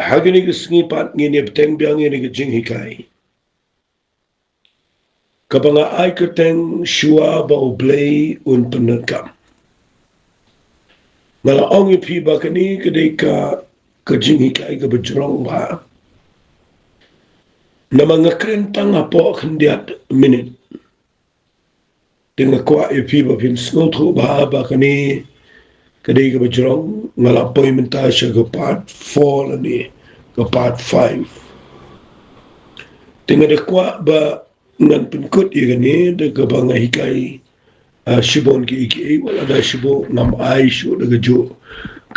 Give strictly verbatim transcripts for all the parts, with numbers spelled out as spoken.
Ha kine ki sngi pat ngin ïa bteng biang ïa kine ki jinghikai kaba nga ai kyrteng Shuwa ba U Blei un pyndonkam. Nga la ong ïa phi ba kane ka dei ka, ka jinghikai kaba jrong bha. Namar nga kren tang hapoh khyndiat minit. Te nga kwah ïa phi ba phin sngewthuh bha ba kane ka dei kaba jrong, nga la poi mynta sha ka part four lane ka part five. Te nga da kwah ba ngan pynkut ïa kane da kaba nga hikai, ah, shibun kiei kiei, wat lada shibun ngam ai shuh da kajuh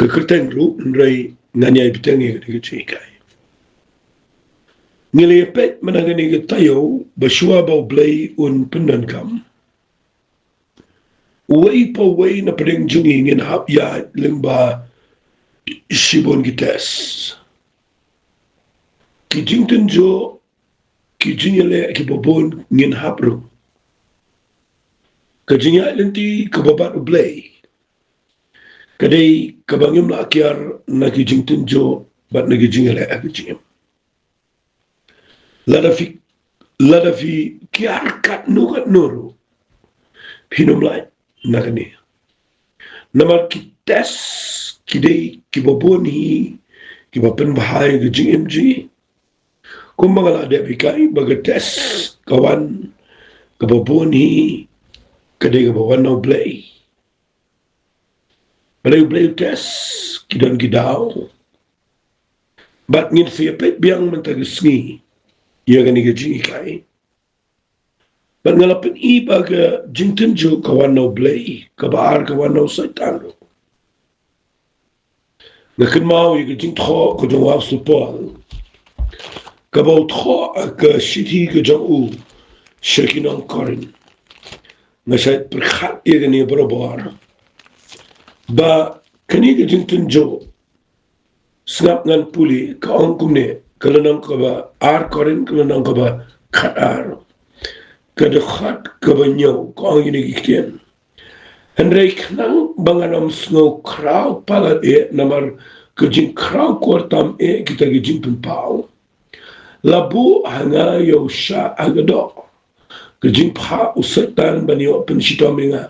ka kyrteng ruh, hynrei ngan ïai bteng ïa kane ka jinghikai. Ngi la ïa peit mynta kane ka taïew, ba Shuwa ba U Blei un pyndonkam. Uwei pa uwei na pdeng jong ngi ngin hap ïaid lyngba shibun ki test. Ki jingtynjuh, ki jingïaleh kiba bun ngin hap ruh. Ka jingïaid lynti kaba bad U Blei ka dei kaba ngim lah kiar na ki jingtynjuh bad na ki jingïaleh ha ka jingim. Lada phi, lada phi kiar katno katno ruh, phin ym lait na kane. Namar ki test ki dei kiba bun hi, kiba pynbha ïa ka jingim jong ngi. Kumba nga la dep hikai ba ka test ka wan kaba bun hi, ka dei kaba wan na U Blei. Balei U Blei u test? Ki don ki daw. Bad ngin sa ïa peit biang mynta ka sngi ïa kane ka jinghikai. Bad nga la pyni ba ka jingtynjuh ka wan na U Blei, kaba ar ka wan na u Soitan ruh. Nga kynmaw ïa ka jingthoh ka jong u Apostol Paul, kaba u thoh ha ka shithi ka jong u sha ki nong Korinth. Nga shait pyrkhat ïa kane barabor ba kane ka jingtynjuh, sngap ngan pule, ka ong kumne, ka lynnong kaba ar Korinth, ka lynnong kaba khatar, ka dkhot kaba hynñiew, ka ong ïa kine ki ktien. Hynrei khnang ba ngan ym sngew khraw palat eh namar ka jingkhraw kyrtam eh kita ki jingpynpaw, la buh ha nga ïa u shah ha ka doh, ka jingphah u Soitan ban ïoh pynshitom ïa nga.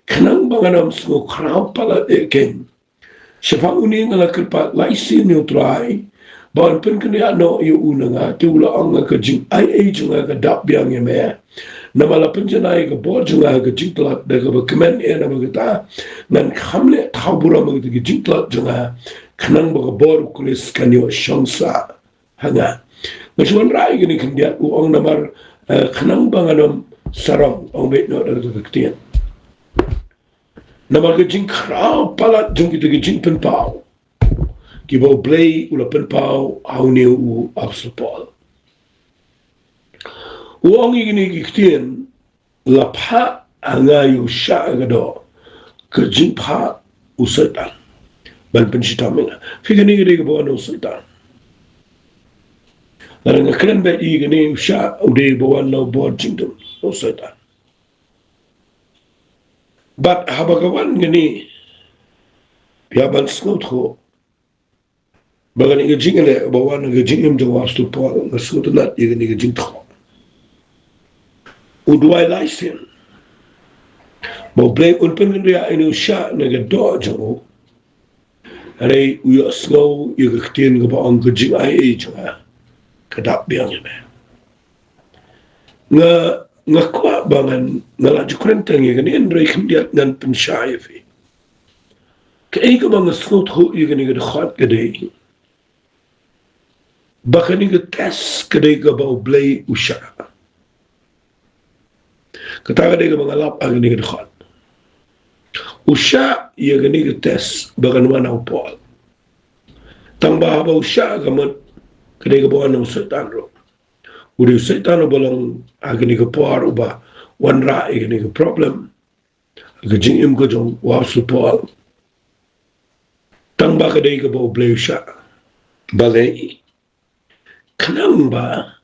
Khnang ba ngan ym sngew khraw palat eh keiñ, shaphang une nga la kyrpad lai sien ïa u Trai ba un pynkynriah noh ïa u na nga, te u la ong, nga, ka jingaiei jong nga ka dap biang ïa me. Namar la pynjanai ïa ka bor jong nga ha ka jingtlot, da kaba kmen eh namar kata ngan kham leh thaw burom ha kata ka jingtlot jong nga, khnang ba ka bor u Khrist kan ïoh shong sah ha nga. Nga shu wanrah ïa kane khyndiat, u ong namar, eh, khnang ba ngan ym sarong, ong beit noh da kata ka ktien. Namar ka jingkhraw palat jong kita ki jingpynpaw kiba U Blei u la pynpaw ha une u Apostol Paul. U ong ïa kine ki ktien, la phah ha nga ïa u shah ha ka doh, ka jingphah u Soitan ban pynshitom ïa nga. Phi, kane ka dei kaba wan na u Soitan. Lada nga kren beit ïa kane, u shah u dei ba wan na u bor jingdum, na u Soitan. Bad haba ka wan kane, phi hap ban sngewthuh ba kane ka jingïaleh ba wan ha ka jingim jong u Apostol Paul, nga sngewtynnat ïa kane ka jingthoh. U duwai lai sien ba U Blei un pynkynriah ïa une u shah na ka doh jong u. Hynrei u ïohsngew ïa ka ktien kaba ong, ka jingaiei jong nga ka dap biang ïa me. Nga, nga kwah ba ngan, nga la ju kren tang ïa kane, hynrei khyndiat ngan pynshai ïa phi. Kaei kaba nga sngewthuh ïa kane ka dkhot ka dei ba kane ka test ka dei kaba U Blei u shah. Kata ka dei kaba nga lap ha kane ka dkhot. U shah ïa kane ka test ba kan wan na u Paul. Tang ba haba u shah ka mut ka dei kaba wan na u Soitan ruh. U dei u Soitan uba long ha kane ka por uba wanrah ïa kane ka problem ha ka jingim ka jong u Apostol Paul. Tang ba ka dei kaba U Blei u shah. Balei? Khnang ba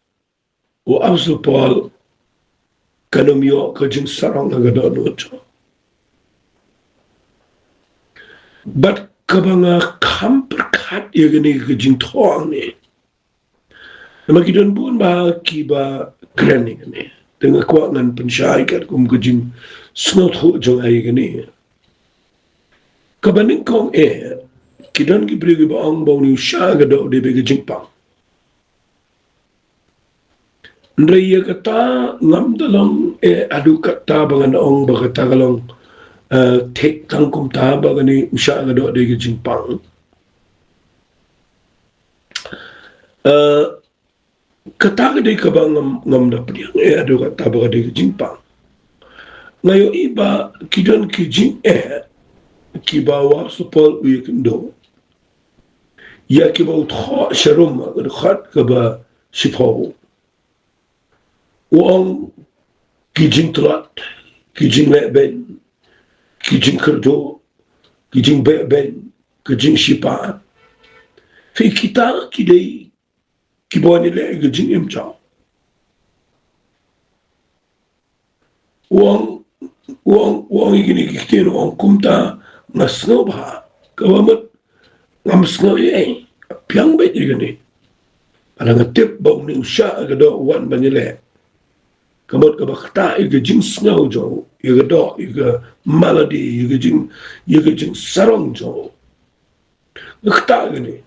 u Apostol Paul kan ym ïoh ka jingsarong ha ka dohnud jong u. Bad kaba nga kham pyrkhat khat ïa kane ka jingthoh hangne. Namar ki don bun bah kiba kren ïa kane. Te nga kwah ngan pynshai katkum ka jingsngewthuh jong nga ïa kane. Kaba nyngkong eh, ki don ki briew kiba ong ba une u shah ka doh u dei beit ka jingpang. Hynrei ïa kata ngam da long eh haduh katta ba ngan ong ba kata ka long, eh, thik tang kumta ba kane u shah ka doh u dei ka jingpang. Eh, kata ka dei kaba ngam, ngam da pdiang eh haduh katta ba ka dei ka jingpang. Nga ïohi ba ki don ki jingeh kiba u Apostol Paul u ïakynduh ïa kiba u thoh sharum ha ka dkhot kaba shiphew. U ong ki jingtlot, ki jinglehbeiñ, ki jingkyrduh, ki jingbehbeiñ, ki jingshipa. Phi, kita ki dei kiba wan ïaleh ïa ka jingim jong. U ong, u ong, u ong ïa kine ki ktien, u ong kumta nga sngewbha, kaba mut ngam sngew ei ei, biang beit ïa kane. Haba nga tip ba une u shah ka doh u wan ban ïaleh, ka mut kaba ktah ïa ka jingsngew jong u, ïa ka doh, ïa ka malady, ïa ka jing, ïa ka jingsarong jong u. Nga ktah kane.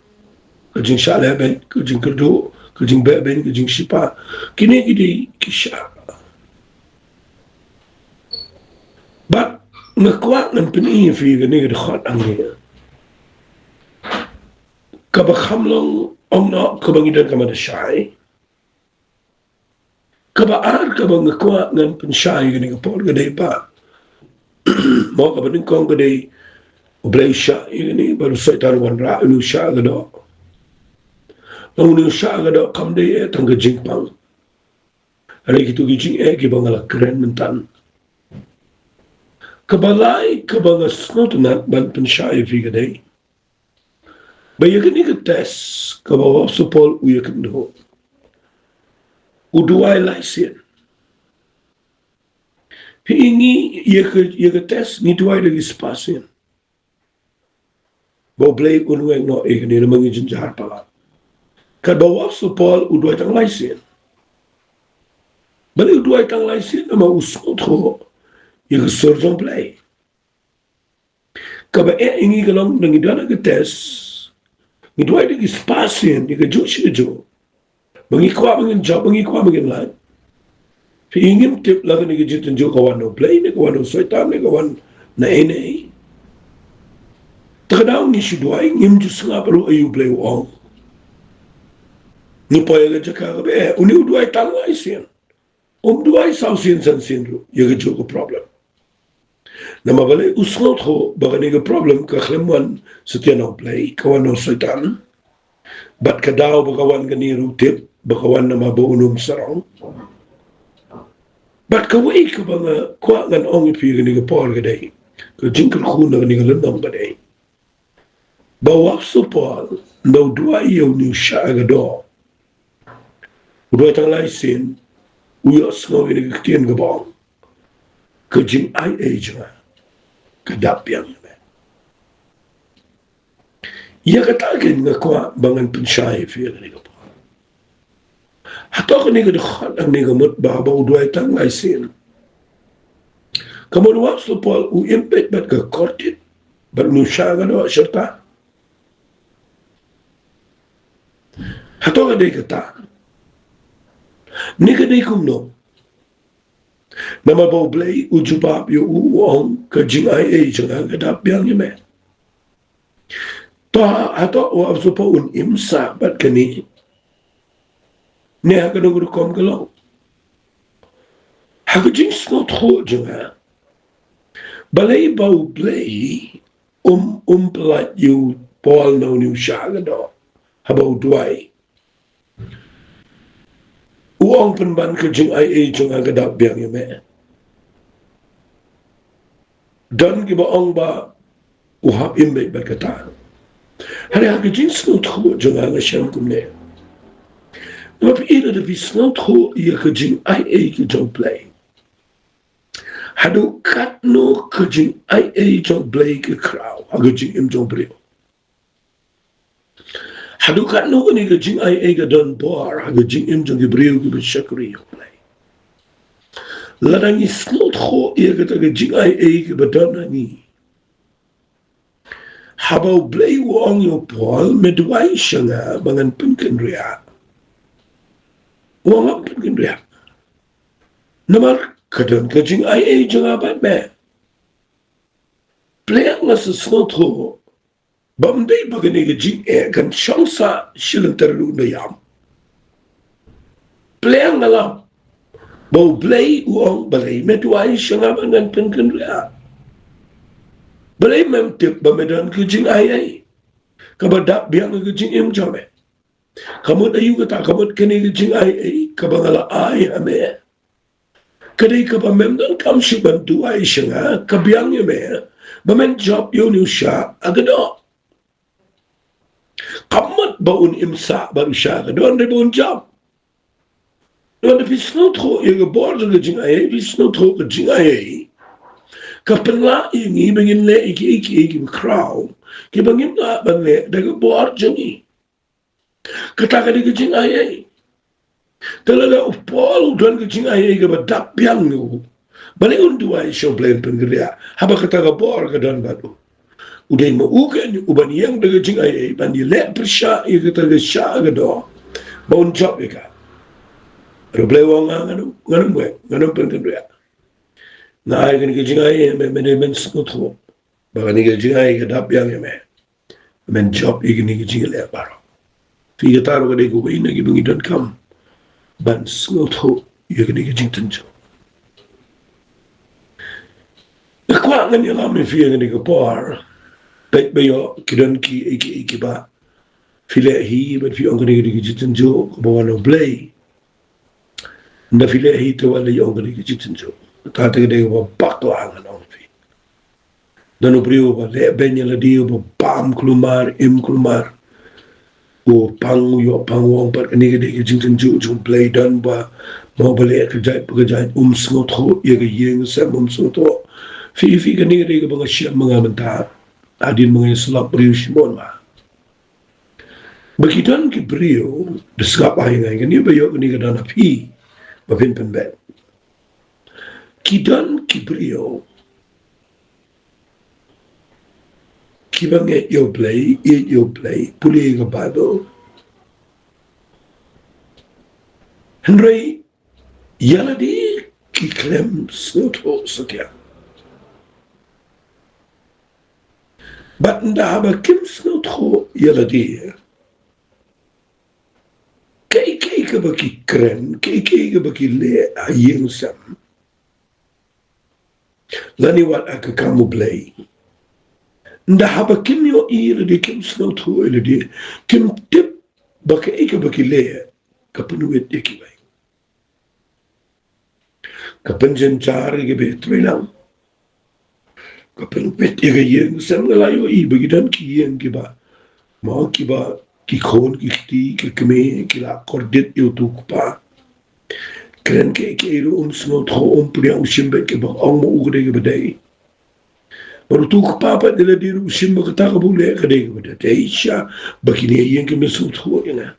Ka jingshah lehbeiñ, ka jingkyrduh, ka jingbehbeiñ, ka jingshipa. Kine ki dei ki shah. Bad nga kwah ngan pyni ïa phi kane ka dkhot hangne. Kaba kham long, ong noh, kaba ngi don ka man da shai. Kaba ar kaba nga kwah ngan pynshai ïa kane ka por ka dei ba, mo, kaba nyngkong ka dei U Blei u shah ïa kane, bad u Soitan u wanrah une u shah ka doh. Long une u shah ka doh kam dei eh tang ka jingpang. Hynrei kito ki jingeh kiba nga la kren mynta. Kaba lai kaba nga sngewtynnat ban pynshai ïa phi ka dei ba ïa kane ka test kaba u Apostol Paul u ïakynduh, u duwai lai sien. Phi, ngi ïa ka, ïa ka test ngi duwai da ki spah sien. Ba U Blei un weng noh ïa kane namar ngi jynjar palat. Katba u Apostol Paul u duwai tang lai sien. Balei u duwai tang lai sien? Namar u sngewthuh ïa ka sur jong U Blei. Kaba eh ïa ngi ka long ba ngi don ha ka test, ngi duwai da ki spah sien, ïa kajuh shi kajuh. Ba ngi kwah ba ngin jop, ba ngi kwah ba ngin lait. Phi, ngim tip la kane ka jingtynjuh ka wan na U Blei ne ka wan na u Soitan ne ka wan na ei ne ei. Te ka daw ngi shu duwai, ngim ju sngap ruh aïu U Blei u ong. Ngi poi ha ka jaka kaba eh, une u duwai tang lai sien. Um duwai saw sien san sien ruh ïa kajuh ka problem. Namar balei? U sngewthuh ba kane ka problem ka khlem wan satia na U Blei, ka wan na u Soitan. Bad ka daw ba ka wan kane ruh u tip ba ka wan namar ba un ym sarong. Bad kawei kaba nga kwah ngan ong ïa phi kane ka por ka dei, ka jingkyrkhu na kane ka lynnong ka dei ba u Apostol Paul, ynda u duwai ïa une u shah ka doh, u duwai tang lai sien, u ïohsngew ïa kane ka ktien kaba ong, ka jingai ei jong nga ka dap biang ïa me. Ïa kata kein nga kwah ba ngan pynshai ïa phi ïa kane ka por. Hato kane ka dkhot hangne ka mut ba haba u duwai tang lai sien, ka mut u Apostol Paul u im beit bad ka kordit bad une u shah ka doh shirta? Hato ka dei kata? Ne ka dei kumno? Namar ba U Blei u jubab ïa u, u ong, ka jingai ei jong nga ka dap biang ïa me. To hato u Apostol Paul un im sah bad kane? Ne ha kano ka rukom ka long? Ha ka jingsngewthuh jong nga, balei ba U Blei um, um pyllait ïa u Paul na une u shah ka doh haba u duwai? U ong pynban, ka jingai ei jong nga ka dap biang ïa me. Don kiba ong ba u hap im beit bad kata. Hynrei ha ka jingsngewthuh jong nga, nga shem kumne. Namar phi, lada phi sngewthuh ïa ka jingai ei ka jong U Blei, haduh katno ka jingai ei jong U Blei ka khraw ha ka jingim jong u briew. Haduh katno kane ka jingaiei ka don bor ha ka jingim jong ki briew kiba shakri ïa U Blei? Lada ngi sngewthuh ïa kata ka jingaiei kaba don ha ngi, haba U Blei u ong ïa u Paul, "Me duwai sha nga ba ngan pynkynriah," u ong, "Ngam pynkynriah, namar ka don ka jingaiei jong nga bad me." Pyrshah nga sngewthuh ba ym dei ba kane ka jingeh kan shong sah shilynter ruh na ïam. Pyrshah nga lap ba U Blei u ong, "Balei me duwai sha nga ba ngan pynkynriah? Balei mem tip ba me don ka jingaiei kaba dap biang ha ka jingim jong me?" Ka mut aïu kata? Ka mut kane ka jingaiei kaba nga la ai ha me, ka dei kaba mem donkam shuh ban duwai sha nga, ka biang ïa me ba men jop ïa une u shah ha ka doh. Ka mut ba un im sah bad u shah ha ka doh, hynrei ba un jop. Lada phi sngewthuh ïa ka bor jong ka jingaiei, phi sngewthuh ka jingaiei ka pynlah ïa ngi ba ngin leh ïa kiei kiei kiba khraw, kiba ngim lah ban leh da ka bor jong ngi. Kata ka dei ka jingaiei. Te lada u Paul u don ka jingaiei kaba dap biang ïa u, balei un duwai sha U Blei ban pynkynriah haba kata ka bor ka don bad u? U dei ma u kein uban ïeng da ka jingaiei ban ïaleh pyrshah ïa kata ka shah ha ka doh ba un jop ïa ka. Hynrei U Blei u ong, "Nga, ngan ym, ngan ym weng, ngan ym pynkynriah. Nga ai kane ka jingaiei ha me, me dei men sngewthuh ba kane ka jingaiei ka dap biang ïa me, men jop ïa kine ki jingïaleh baroh." Phi, kata ruh ka dei kawei na kiba ngi donkam ban sngewthuh ïa kine ki jingtynjuh. Nga kwah ngan ïalam ïa phi ïa kane ka por. Peit ba ïoh ki don kiei kiei kiba phi leh hi bad phi ong kane ka dei ka jingtynjuh kaba wan na U Blei. Ynda phi leh hi te wat leit ong kane ka jingtynjuh. Kata te ka dei kaba bakla ngan ong ïa phi. Don u briew uba leh beiñ ïa lade, uba bam kulmar, im kulmar. U pang, u ïoh pang, u ong pat kane ka dei ka jingtynjuh jong U Blei, don ba mo ba leh ka jait pa ka jait, um sngewthuh ïa ka ïing sem, um sngewthuh. Phi, phi, kane ka dei kaba nga shem ma nga mynta hadien ba nga ïasyllok briew shibun ma. Ba ki don ki briew, da sngap ai ngai kane ba ïoh kane ka don ha phi ba phin pynbeit. Ki don ki briew kiba ngeit ïa U Blei, ïeit ïa U Blei, pule ïa ka Baibl. Hynrei ïa lade ki khlem sngewthuh satia. Bad ynda haba kim sngewthuh ïa lade, kaei kaei kaba ki kren, kaei kaei kaba ki leh ha ïing sem, lane wat ha ka kam U Blei, ynda haba kim ïohi ïa lade, kim sngewthuh ïa lade, kim tip ba kaei kaba ki leh ka pynwit ïa kiwei. Ka pynjynjar ïa kiba trei lang. Ka pynwit ïa ka ïing sem. Nga la ïohi ba ki don ki ïing kiba, mo, kiba ki khun ki kti, ki kmie ki la kordit ïa uto u kpa. Kren kaei kaei ruh um sngewthuh, um pdiang, u shim beit kaba ong ma u ka dei kaba dei. Bad uto u kpa pat ïa lade ruh u shim ba kata kaba u leh ka dei kaba dei. Te shisha ba kine ïa ïing kim sngewthuh ïa nga.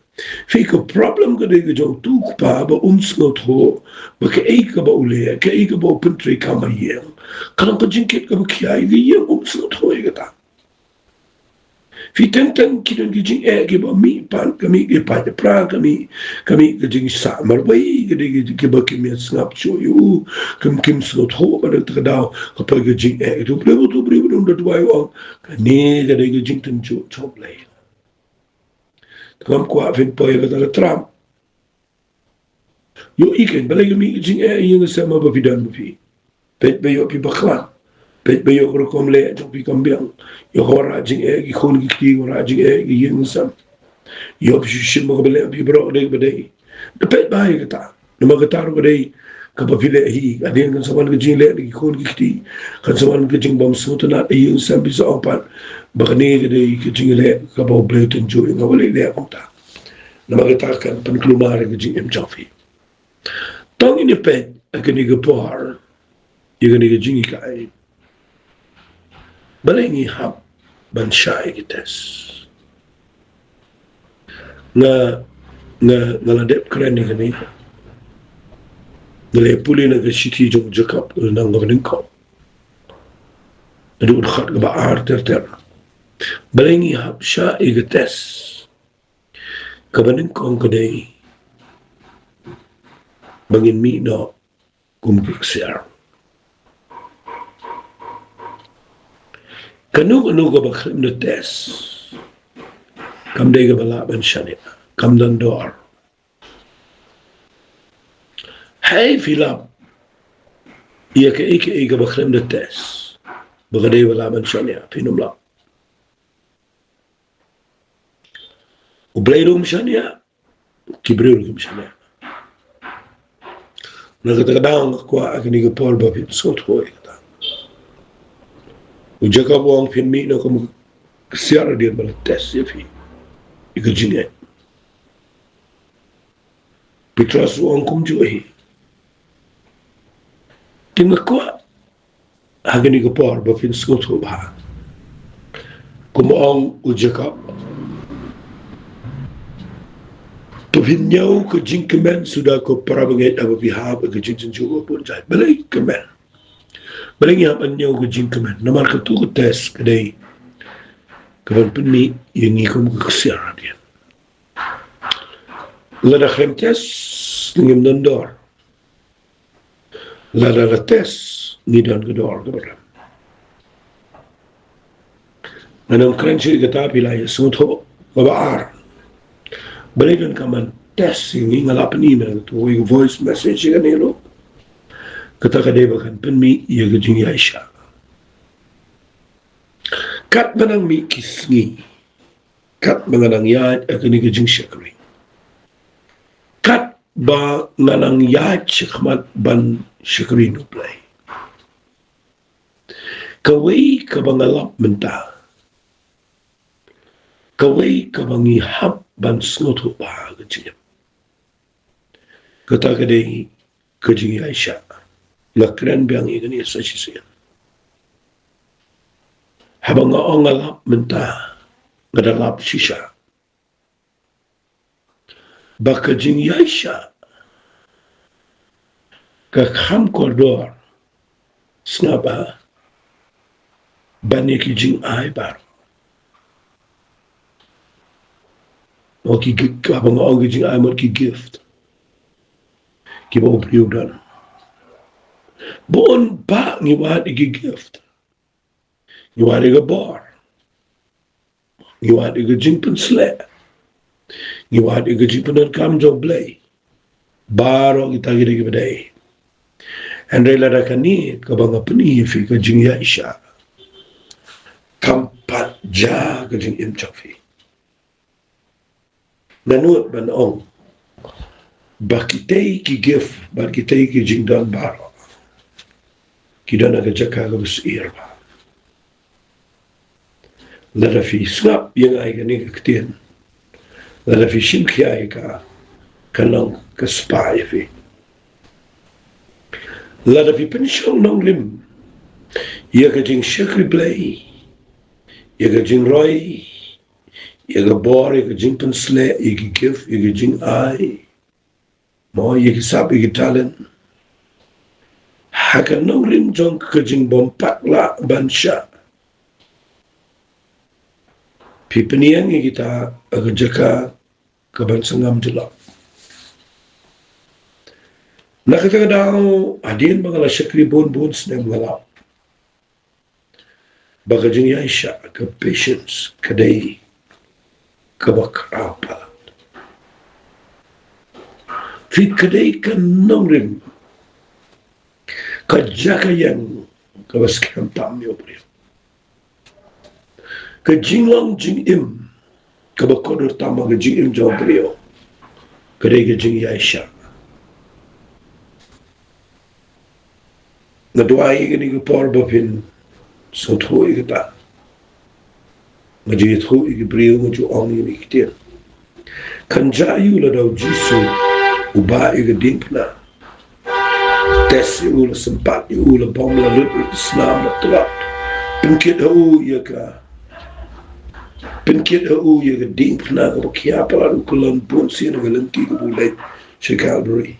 Phi, ka problem ka dei ka jong uto u kpa ba um sngewthuh ba kaei kaba u leh, kaei kaba u pyntreikam ha ïing, ka long ka jingkit kaba khia ïa ka ïing, um sngewthuh ïa kata. Phi, teng teng ki don ki jingeh kiba mih pat, ka mih ki paid pra, ka mih, ka mih ka jingsah marwei, ka dei ki, kiba kim ïa sngap shuh ïa u, kim, kim sngewthuh ba da kata ka daw ka poi ka jingeh. Ïa uto u briew, uto u briew ba un da duwai u ong, kane ka dei ka jingtynjuh jong U Blei. Te ngam kwah phin poi ha kata ka trap. Ïohi kein balei ka mih ka jingeh ha ïing sem haba phi don ma phi. Peit ba ïoh phi bakhlad. Peit ba ïoh ka rukom leh jong phi kam biang. Ïoh ka wanrah jingeh ki khun ki kti, wanrah jingeh ki ïing sem. Ïoh phi shu shim ba kaba leh phi baroh ka dei kaba dei. Da peit bha ïa kata. Namar kata ruh ka dei kaba phi leh hi. Hadien kan sa wan ka jingleh na ki khun ki kti, kan sa wan ka jingbym sngewtynnad ha ïing sem, phi sa ong pat ba kane ka dei ka jingleh kaba U Blei u tynjuh ïa nga, balei leh kumta. Namar kata kan pynkulmar ïa ka jingim jong phi. To ngin ïa peit ha kane ka por ïa kane ka jinghikai, balei ngi hap ban shah ïa ki test. Nga, nga, nga la dep kren ïa kane. Nga la pule na ka shithi jong u Jakob, u la nang kaba nyngkong. Haduh u dkhot kaba ar ter ter. Balei ngi hap shah ïa ka test? Kaba nyngkong ka dei ba ngin mih noh kum ki ksiar. Kano kano kaba khlem da test, kam dei kaba lah ban shaniah, kam don dor. Hei phi lap ïa kaei kaei kaba khlem da test, ba ka dei ba lah ban shaniah, phin ym lap. U Blei ruh um shaniah, ki briew ruh kim shaniah. Na kata ka daw nga kwah ha kane ka por ba phin sngewthuh ïa kata. U Jakob u ong phin mih noh kum ka ksiar hadien ba la test ïa phi ïa ka jingngeit. Petros u ong kumjuh hi. Te nga kwah ha kane ka por ba phin sngewthuh bha. Kum ong u Jakob, to phin ñiew ka jingkmen suda ko para bangeit haba phi hap ha ka jingjynjar bun jait. Balei kmen? Balei ngi hap ban ñiew ka jingkmen? Namar katu ka test ka dei kaban pynmih ïa ngi kum ka ksiar hadien. Lada khlem test ngim don dor. Lada la test ngi don ka dor kaba rem. Ngan ym kren shuh ïa kata, phi la ïa sngewthuh. Kaba ar, balei donkam ban test ïa ngi? Nga la pyni mynta katu ïa ka voice message ïa kane ruh. Kata ka dei ba kan pynmih ïa ka jingïaishah. Katba nang mih ki sngi, katba nga nang ïaid ha kane ka jingshakri, katba nga nang ïaid shakhmat ban shakri na U Blei, kawei kaba nga lap mynta, kawei kaba ngi hap ban sngewthuh bha ha ka jingim, kata ka dei ka jingïaishah. Nga kren biang ïa kane sa shisien. Haba nga ong nga lap mynta, nga da lap shisha ba ka jingïaishah ka kham kordor, sngap bha, ban ïa ki jingai baroh. O ki gi-, haba nga ong ki jingai, mut ki gift kiba u briew u don. Bun bah ngi wad ïa ki gift. Ngi wad ïa ka bor. Ngi wad ïa ka jingpynshlur. Ngi wad ïa ka jingpyndonkam jong U Blei. Baroh kita ki dei kiba dei. Hynrei lada kane kaba nga pyni ïa phi, ka jingïaishah, kam pat jia ka jingim jong phi, nga nud ban ong ba kitei ki gift bad kitei ki jingdon baroh ki don ha ka jaka kaba syier bha. Lada phi sngap ïa nga ïa kane ka ktien, lada phi shim khia ïa ka, kan long ka spah ïa phi. Lada phi pynshong nongrim ïa ka jingshakri Blei, ïa ka jingroi, ïa ka bor, ïa ka jingpynshlur, ïa ki gift, ïa ka jingai, mo, ïa ki sap, ïa ki talent, ha ka nongrim jong ka jingbym pat lah ban shah, phi pynïeng ïa kita ha ka jaka kaban sngewjyllop. Na kata ka daw, hadien ba nga la shakri bun bun snem, nga lap ba ka jingïaishah, ka patience, ka dei kaba khraw palat. Phi, ka dei ka nongrim, ka jaka ïeng kaba skhem tam ïa u briew. Ka jinglong jingim kaba kordor tam ha ka jingim jong u briew, ka dei ka jingïaishah. Nga duwai ïa kane ka por ba phin sngewthuh ïa kata. Nga ju ïathuh ïa ki briew, nga ju ong ïa ki ktien. Kan jia aïu lada u Jisu u bah ïa ka diengphna, test ïa u, la sympat ïa u, la bom, la lut ïa u, snam, la tlot, pynkit ha u ïa ka pynkit ha u ïa ka diengphna kaba khia palat u kyllon bun sien ha ka lynti kaba u leit sha Calvary.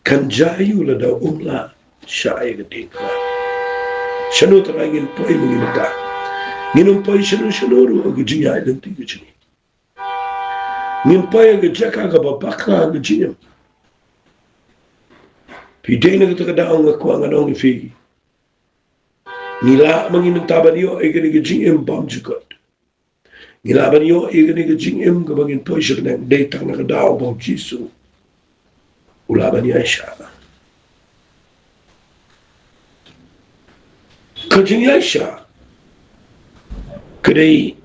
Kan jia ïa u lada um lah shah ïa ka diengphna. Shano te ngin poi mynta? Ngin ym poi shano shano ruh ha ka jingïaid lynti ka jong ngi. Ngin poi ha ka jaka kaba bakla ha ka jingim. Phi dei na kata ka daw nga kwah ngan ong ïa phi. Ngi lah ma ngi mynta ban ïoh ïa kane ka jingim bymjukut. Ngi lah ban ïoh ïa kane ka jingim kaba ngin poi sha bneng dei tang na ka daw ba u Jisu u lah ban ïaishah. Ka jingïaishah ka dei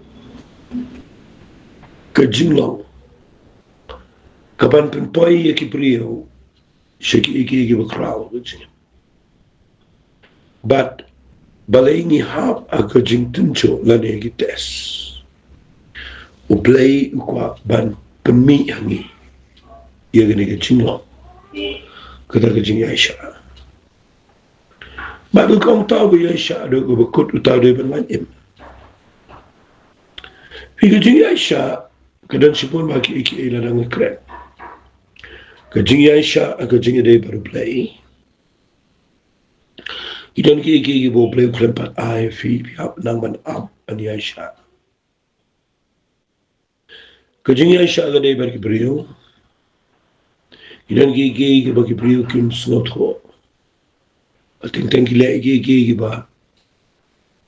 ka jinglong kaban pynpoi ïa ki briew sha kiei kiei kiba khraw ka jingim. Bad balei ngi hap ha ka jingtynjuh lane ki test? U Blei u kwah ban pynmih ha ngi ïa kane ka jinglong, kata ka jingïaishah. Bad u kong, uta uba ïaishah haduh kaba kut uta u dei ban lait im. Phi, ka jingïaishah ka don shibun bha kiei kiei lada nga kren. Ka jingïaishah ha ka jingïadei bad u Blei. Ki don kiei kiei kiba u Blei u khlem pat ai phi, phi hap nang ban ap ban ïaishah. Ka jingïaishah ka dei bad ki briew. Ki don kiei kiei kiba ki briew kim sngewthuh. Ba teng teng ki leh kiei kiei kiba,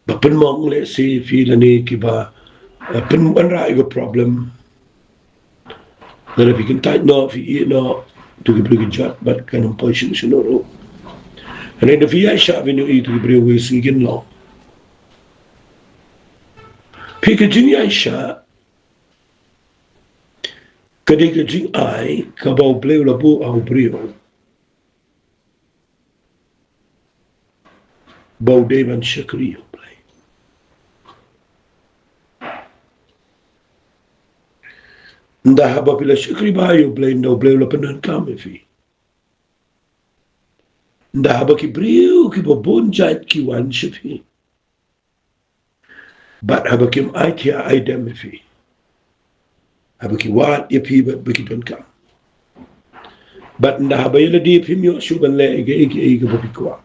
ba pynmong lehse ïa phi lane kiba, eh, pynwanrah ïa ka problem. Lada phi kyntait noh, phi ïeh noh, to ki briew ki jot bad kan ym poi shano shano ruh. Hynrei lada phi ïaishah phin ïohi to ki briew wei sngi kin long. Phi, ka jingïaishah ka dei ka jingai kaba u Blei u la buh ha u briew ba u dei ban shakri ïa u Blei. Ynda haba phi la shakri bha ïa u Blei, ynda u Blei u la pyndonkam ïa phi. Ynda haba ki briew kiba bun jait ki wan sha phi. Bad haba kim ai thiah ai dem ïa phi, haba ki wad ïa phi bad ba ki donkam. Bad ynda haba ïa lade phim ïoh shuh ban leh ïa kaei kaei kaba phi kwah,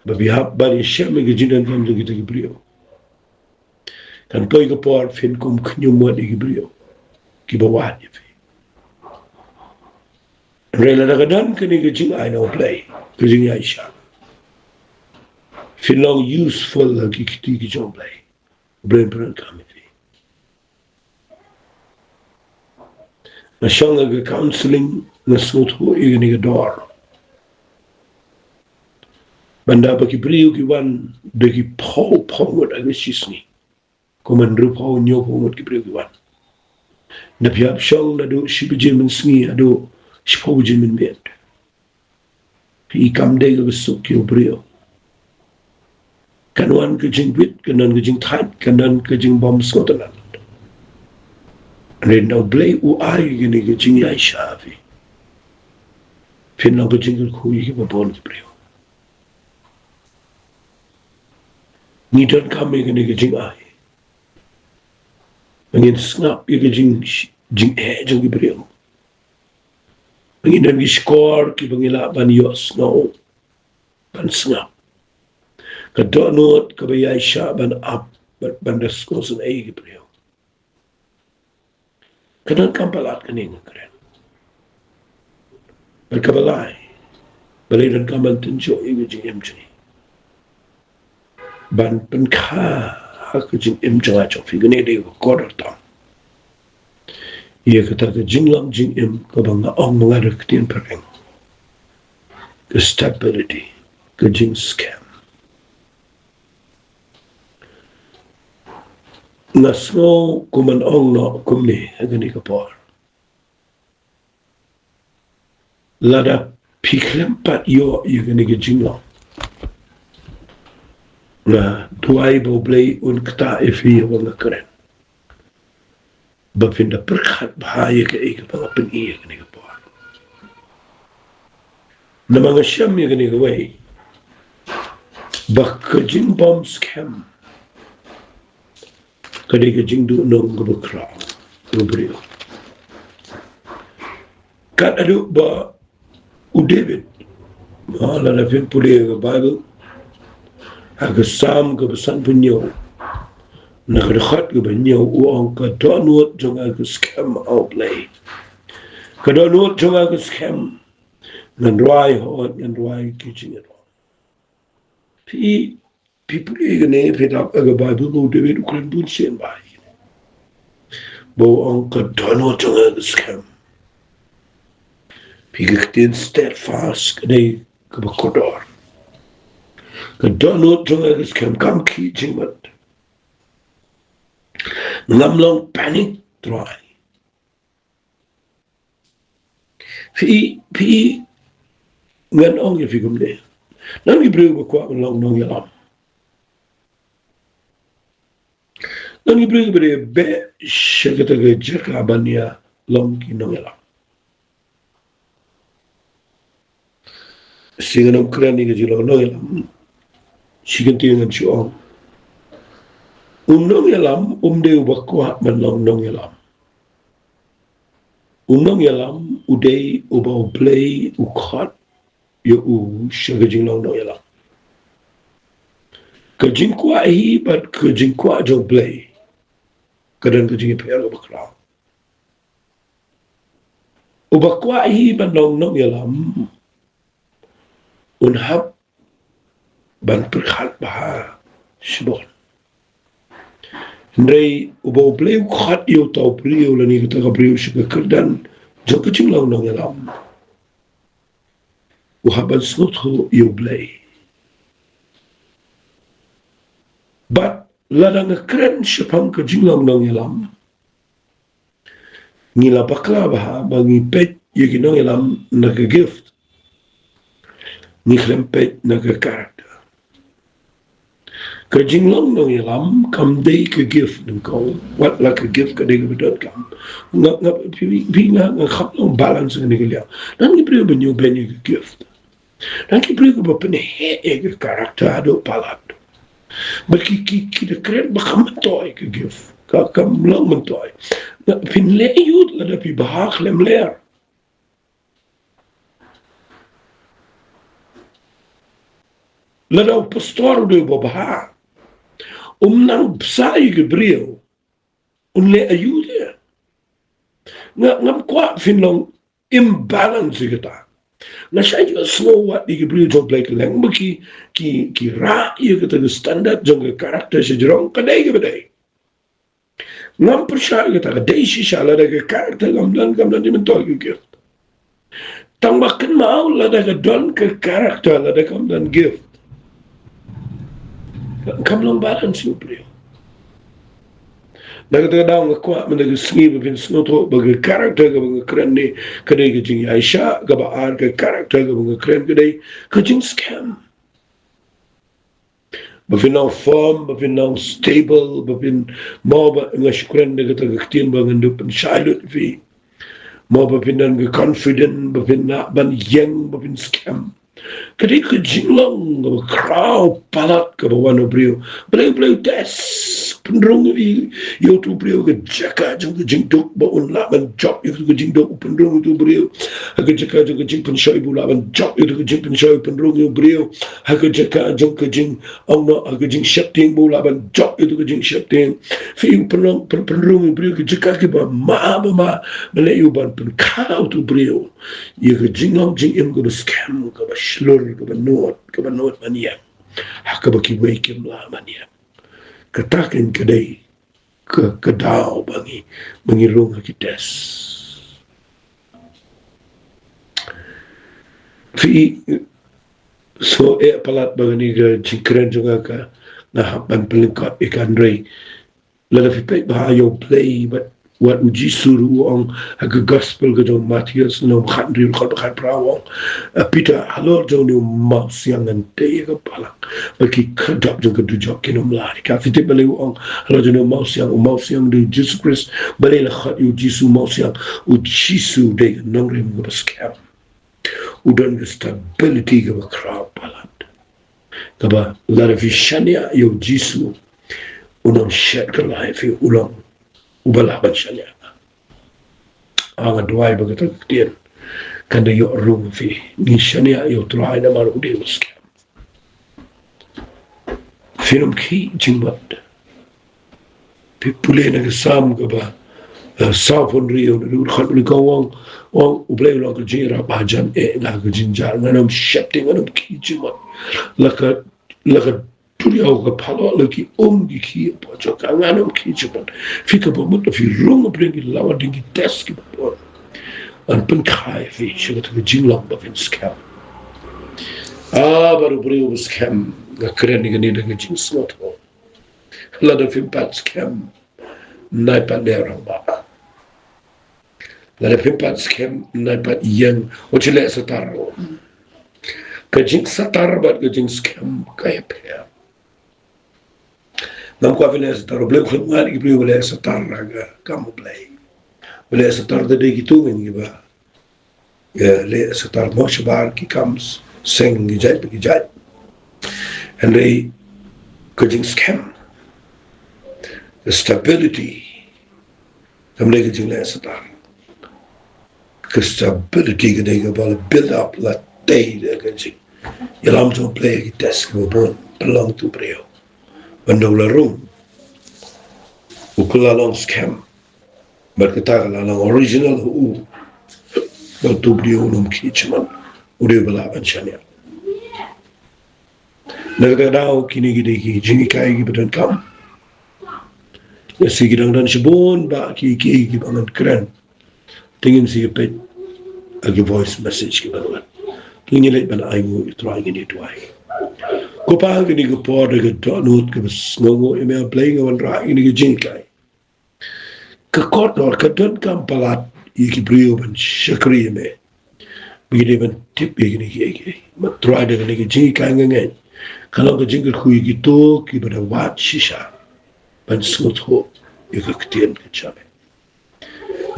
ba phi hap ban ïashem ïa ka jingdonkam jong kita ki briew, kan poi ka por phin kum khñium wat ïa ki briew kiba wad ïa phi. Hynrei lada ka don kane ka jingai na u Blei, ka jingïaishah, phin long useful ha ki kti ki jong u Blei. U Blei un pyndonkam ïa phi. Nga shong ha ka counselling, nga sngewthuh ïa kane ka dor. Ba ynda ba ki briew ki wan da ki phew phew ngut ha ka shisngi, kumba hynriewphew hynñiewphew ngut ki briew ki wan. Ynda phi hap shong naduh shi baje mynsngi haduh shiphew baje mynmiet, phi i kam dei kaba suk ïa u briew. Kan wan ka jingwit, kan wan ka jingthait, kan wan ka jingbym sngewtynnat. Hynrei ynda u Blei u ai kane ka jingïaishah ha phi, phin long ka jingkyrkhu ïa kiba bun ki briew. Ngi donkam ïa kane ka jingai. Ba ngin sngap ïa ka jing, jingeh jong ki briew. Ba ngin don ki shkor kiba ngi lah ban ïohsngew, ban sngap. Ka dohnud kaba ïaishah ban ap, ban, ban da sngewsynei ïa ki briew. Ka donkam palat kane, nga kren. Bad kaba lai, balei donkam ban tynjuh ïa ka jingim jong ngi? Ban pynkha ha ka jingim jong nga jong phi, kane dei ka kordor tam ïa kata ka jinglong jingim kaba nga ong ma nga da ka ktien phareng, ka stability, ka jingskhem. Nga sngew kumban ong noh kumne ha kane ka por. Lada phi khlem pat ïoh ïa kane ka jinglong, nga duwai ba U Blei un ktah ïa phi ïa ba nga kren, ba phin da pyrkhat bha ïa kaei kaba nga pyni ïa kane ka por. Namar nga shem ïa kane kawei, ba ka jingbym skhem Ka dei ka jingduhnong kaba khraw, kaba briew. Kat haduh ba u David, ma, lada phin pule ïa ka Baibl, ha ka Salm kaba sanphew hynñiew, na ka dkhot kaba hynñiew u ong, ka dohnud jong nga ka skhem ha U Blei. Ka dohnud jong nga ka skhem. Ngan rwai hooid, ngan rwai ki jingïarap. Phi, phi pule kane, phi dap ha ka Baibl ba u David u kren bunsien bha ïa kane. Ba u ong ka dohnud jong nga ka skhem. Phi, ka ktien steadfast ka dei kaba kordor. Ka dohnud jong nga ka skhem, kam khih jingmut. Ngam long panic, Trai. Phi, phi, ngan ong ïa phi kumne. Don ki briew ba kwah ban long nongïalam. Don ki briew ba dei beh sha kata ka jaka ban ïa long ki nongïalam. Shi ngan ym kren ïa ka jinglong nongïalam. Shi kyntien ngan shu ong, u nongïalam um dei uba kwah ban long nongïalam. U nongïalam u dei uba U Blei u khot ïa u sha ka jinglong nongïalam. Ka jingkwah hi bad ka jingkwah jong U Blei ka don ka jingïapher kaba khraw. Uba kwah hi ban long nongïalam un hap ban pyrkhat bha shibun. Hynrei uba U Blei u khot ïa uta u briew lane kata ka briew sha ka kyrdan jong ka jinglong nongïalam, u hap ban sngewthuh ïa U Blei. Bad lada nga kren shaphang ka jinglong nongïalam, ngi la bakla bha ba ngi peit ïa ki nongïalam na ka gift. Ngi khlem peit na ka character. Ka jinglong nongïalam kam dei ka gift nyngkong, wat la ka gift ka dei kaba donkam. Nga, nga, phi, phi, nga, nga kham long balance kane ka liang. Don ki briew ba ñiew beiñ ïa ka gift. Don ki briew kiba pynheh ïa ka character haduh palat. Bad ki, ki, ki da kren ba kham myntoi ka gift. Ka, kam long myntoi. Nga, phin leh aiu lada phi bha khlem ler. Lada u pastor u dei uba bha, um nang bsa ïa ki briew, un leh aiu de? Nga, ngam kwah phin long imbalance ïa kata. Nga shait ïohsngew wat ïa ki briew jong U Blei kylleng ba ki, ki, ki rah ïa kata ka standard jong ka character shajrong, ka dei kaba dei. Ngam pyrshah ïa kata, ka dei shisha, lada ka character kam don, kam don jingmyntoi ka gift. Tang ba kynmaw lada ka don ka character, lada kam don gift, kam long balance ïa u briew. Na kata ka daw nga kwah mynta ka sngi ba phin sngewthuh ba ka character kaba nga kren ne ka dei ka jingïaishah, kaba ar ka character kaba nga kren ka dei ka jingskhem. Ba phin nang firm, ba phin nang stable, ba phin, mo ba nga shu kren da kata ka ktien ba ngan dup pynshai lut ïa phi. Mo ba phin nang ka confident, ba phin lah ban ïeng, ba phin skhem. Ka dei ka jinglong kaba khraw palat kaba wan u briew. Blei, Blei u test, pynrung ïa, ïa utu u briew ka jaka jong ka jingduk ba un lah ban jop ïa utu ka jingduk, u pynrung ïa utu u briew. Ha ka jaka jong ka jingpynshoi ba u lah ban jop ïa utu ka jingpynshoi, u pynrung ïa u briew. Ha ka jaka jong ka jingong noh, ha ka jingsheptieng ba u lah ban jop ïa utu ka jingsheptieng. Phi, u pynrung, pyn-, pynrung ïa u briew ka jaka kiba ma, ba ma, ba leh ïa u ban pynkha utu u briew ïa ka jinglong jingim kaba skhem, kaba shlur, kaba nud, kaba nud ban ïeng ha kaba kiwei kim lah ban ïeng. Kata keiñ ka dei ka, ka daw ba ngi, ba ngi rung ha ki test. Phi, so, eh, palat ba kane ka jingkren jong nga ka, nga hap ban pynlyngkot ïa ka, hynrei lada phi peit bha ïa u Blei, bad wat u Jisu ruh u ong ha ka gospel ka jong u Mathaios, lynnong khathynriew, dkhot ba khatphra, u ong, "A Peter, halor jong une u mawsiang ngan tei ïa ka balang, bad ki khyrdop jong ka dujok kin ym lait ïa ka." Phi tip balei u ong halor jong une u mawsiang? U mawsiang u dei u Jisu Khrist. Balei la khot ïa u Jisu u mawsiang? U Jisu u dei ka nongrim kaba skhem. U don ka stability kaba khraw palat, kaba lada phi shaniah ïa u Jisu, u nang shet kylla ïa phi, u long uba lah ban shaniah. Nga duwai ba kata ka ktien kan da ïoh rung ïa phi. Ngi shaniah ïa U Trai namar u dei uba skhem. Phin ym khih jingmut. Phi pule na ka Salm kaba, eh, sawphew hynriew, na ka dkhot kaba lai ka ong, ong U Blei u long ka jingïarap hajan eh, nga ka jingjah, ngan ym sheptieng, ngan ym khih jingmut. La ka, la ka duriaw ka phalok, la ki um ki khih hapoh jong ka, ngan ym khih jingmut. Phi kaba mut, phi rung hapdeng ki lawa, hapdeng ki test kiba bun. Ngan pynkha ïa phi sha kata ka jinglong ba phin skhem. Ah, bad u briew uba skhem, nga kren ïa kane da ka jingsngewthuh. Lada phim pat skhem, ym nai pat leh rangbah. Lada phim pat skhem, ym nai pat ïeng, wat shu leh satar. Ka jingsatar bad ka jingskhem ka ïapher. Ngam kwah phi leh satar, U Blei u khlem ngat ïa ki briew ba leh satar ha ka kam U Blei. Ba leh satar da dei kito ngi kiba, eh, leh satar mo shabar ki kam seng ki jait bad ki jait. Hynrei ka jingskhem, ka stability, kam dei ka jingleh satar. Ka stability ka dei kaba la build up, la tei da ka jingïalam jong U Blei ha ki test kiba bun, pynlong ïa u briew. Ban da u la rung, u kylla long skhem. Bad kata ka la long original ha u. Bad u briew un ym khih jingmut, u dei uba lah ban shaniah. Na kata ka daw, kine ki dei ki jinghikai kiba donkam. Lehse ki dang don shibun bah ki, ki, kiba ngan kren. Te ngin sa ïa peit ha ki voice message kiba wan. Te ngin leit ban ainguh ïa U Trai, ngin ïa duwai. Ko Pa, ha kane ka por da ka dohnud kaba sngewnguh ïa me, Blei, nga wanrah ïa kane ka jinghikai. Ka kordor ka donkam palat ïa ki briew ban shakri ïa me. Ba ki dei ban tip ïa kine kiei kiei. Bad Trai, da kane ka jinghikai nga ngeit ka long ka jingkyrkhu ïa kito kiba da wad shisha ban sngewthuh ïa ka ktien ka jong me.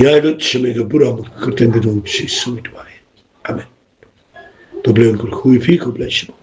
Ïa lut sha me ka burom, ha ka kyrteng ka jong U Jisu ngi duwai. Amen. To U Blei un kyrkhu ïa phi, khublei shibun.